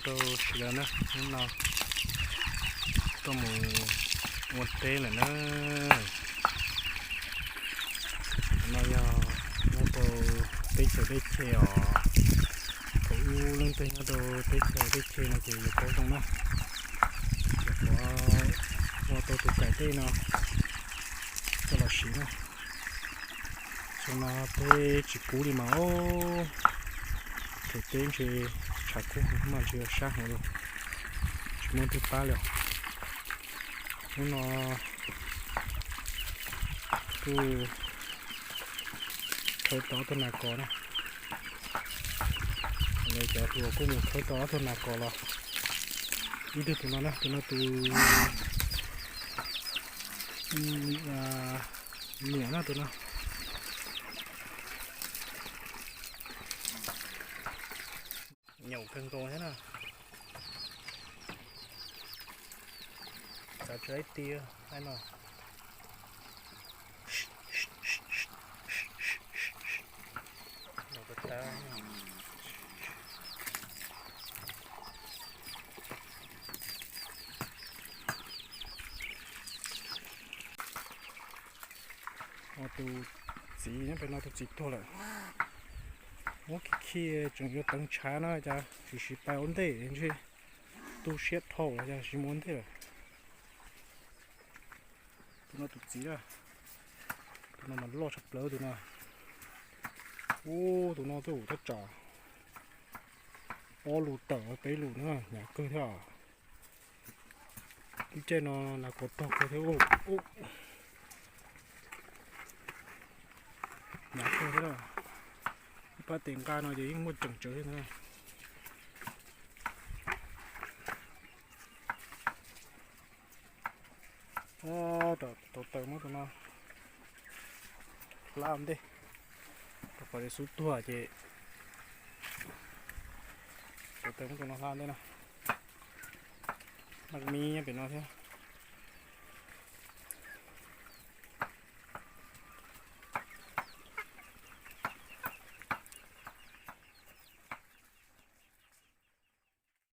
Rau sawv daws na, hnub no tuaj mus ua teb lawm na. Qhov no yog nyob rau teb chaws Dej Che os. Thaum ub leej twg nyob rau teb chaws Dej Che no ces yuav paub zoo na. Ces qhov ua tau tus kaim dej no coj los siv na. Xyoo no peb tsis kub li mas, o, thaum teb ntshe tshav kub heev mas ntshe sab heev li, tsis muaj leej twg pab li os. Hnub no kuj khawb tau ob tug nas kos na. Cov hluas kuj mus khawb tau ob tug nas kos los. Ib tug tus no na, tus no tus niam na tus no. Nyaum kawg nkaus thiab na. Txav tsis laib ti no. Tus txiv nyob pem no tus txiv tuag lawm. Muab khi khi tseem yuav teev tshav no cas tsis siv pais ua ntej ntshe tu siab dhau los cas tsis mus ua ntej lawm. Tus no tus txiv na, tus no mas loj tshaj plaws tus no. Ub, tus no twb ua thaj tsam ob lus tawm peb lus na, hnyav kawg thiab. Lub caij no nas kos rog kawg thiab. Hnyav kawg thiab. Ib pab tes nqa no ces yeej muaj tseem tsawv thiab na. Tau taws muab tus no hla ua ntej, rau qhov xub tuag ces tau taws muab tus no hla ua ntej no. Naj mib nyob pem no thiab.